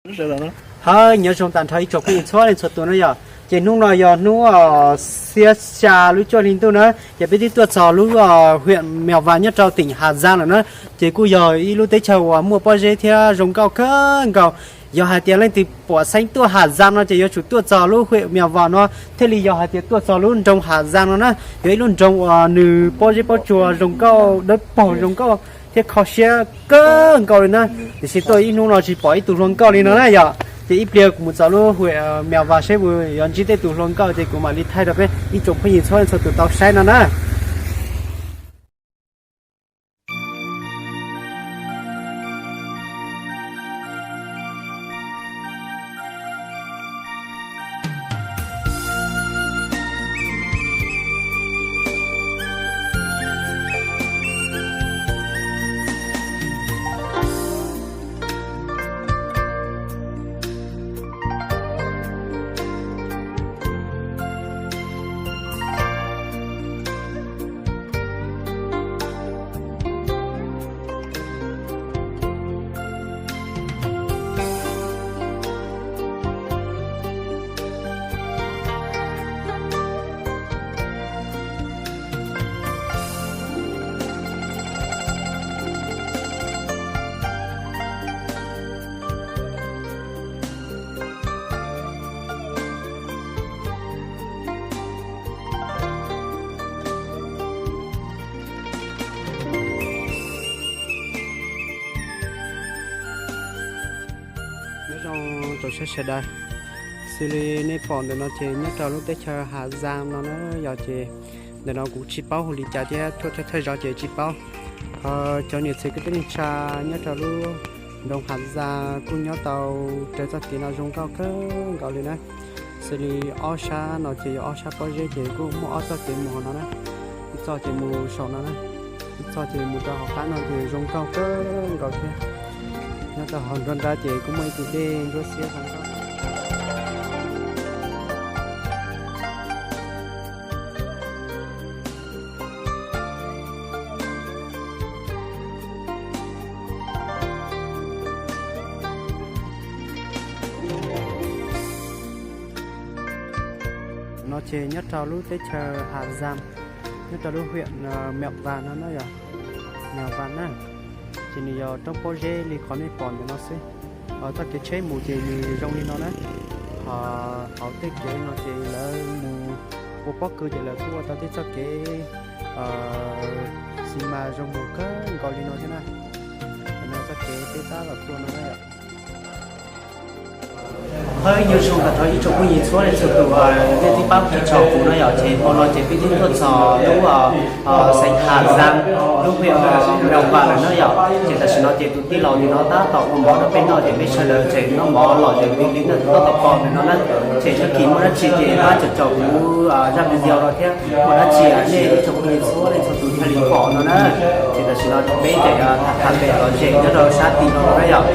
Hawb, nyob zoo tag nrho ib tsoom phooj ywg txhua leej txhua tus na yom. Ces hnub no yog hnub xiab xya lub cuaj hli ntuj na, ces peb twb tuaj txog lub huyện Mèo Vạc nyob rau tỉnh Hà Giang lawm na. Ces kuj yog ib lub teb chaws uas muaj pob zeb thiab zoo nkauj kawg nkaus. Yog hais tias leej twg pom xeeb tuaj Hà Giang no ces yuav tsum tuaj txog lub huyện Mèo Vạc no thiaj li yog hais tias tuaj txog lub nroog Hà Giang no na. Yog ib lub nroog uas nws pob zeb pob tsuas zoo nkauj, dawb paug zoo nkauj thiab kho siab kawg nkaus li na. Tiam sis tuaj ib hnub no tsis pom ib tug hluas nkauj li no na yom. Ces ib pliag kuv mus txog lub huyện Mèo Vạc seb puas yuav ntsib tej tus hluas nkauj ces kuv mam li thaij rau peb ib tsoom phooj ywg txhua leej txhua tus tau saib no na. Nyob zoo tsoom saib sawv daws, xws li nej pom ntawm no ces nyob rau lub teb chaws Hà Giang no na yom. Ces ntawm no kuv tsis paub hu li cas thiab, thawj thawj zaug ces tsis paub. Ho cov niam txiv kwv tij neej tsa nyob rau lub nroog Hà Giang kuj nyob tau raws txoj kev no zoo nkauj kawg nkaus li na. Xws li ob sab no ces yog ob sab pob zeb ces kuj muaj ob txoj kev mus hauv no na. Ib txoj ces mus saum no na, ib txoj ces mus rau hauv qab no ces zoo nkauj kawg nkaus thiab. Nyob rau hauv nruab nrab ces kuj muaj ib tug dej ntsuab xiab zoo nkauj. No ces nyob rau lub teb chaws Hà Giang, nyob rau lub huyện Mèo Vạc no na yom, Mèo Vạc na. Ces nws yog roob pob zeb li qhov nej pom ntawm no xwb. Ho txoj kev tsheb mus ces nws zoo li no na. Ho hauv tej kev no ces lawv mus ua pob kws ces lawv kuj ua tau tej txoj kev xi mas zoo mus kawg nkaus li no thiab na. Ntawm no txoj kev peb tab tom tuaj no na yom. Hawb, nyob zoo tag nrho ib tsoom phooj ywg txhua leej txhua tus, nej twb pab caum kuv no yom. Ces hmo no ces peb twb tuaj txog lub xeev Hà Giang, lub huyện Mèo Vạc lawm no yom. Ces tam sim no ces tus tij laug ntawm no tab tom ua mov rau peb noj ces peb sawv daws tseem noj mov los ces li li no tab tom pom ntawm no na. Ces tag kis muaj dab tsi ces pab caum caum kuv zaj video no thiab, muaj dab tsi nej ib tsoom phooj ywg txhua leej txhua tus thiaj li pom no na. Ces tam sim no peb tseem tham tham pem lom zem nyob rau sab tim no na yom.